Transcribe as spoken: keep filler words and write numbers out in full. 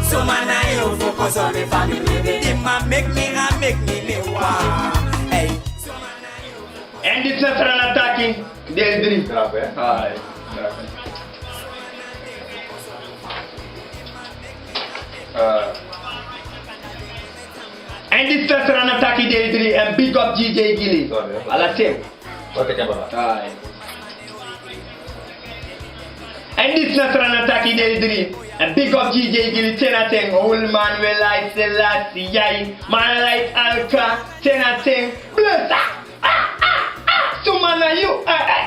Suma na yu fu konsole family. Di man make me, a make me, me wa. Hey. Èn disi na Srana Taki, deel drie. Grap, hè? Ai, grap. Èn disi na Srana Taki, deel drie. Èn big up D J Gili. Sorry, hè? Ala ten. Oké, oké, baba. Ai. Èn disi na Srana Taki, deel drie. Èn big up D J Gili, ten na ten. Old man, we like Selassie, yai. Man like Alka, ten na ten. Bless, ah, ah, ah, ah. Suma na yu, ah, eh.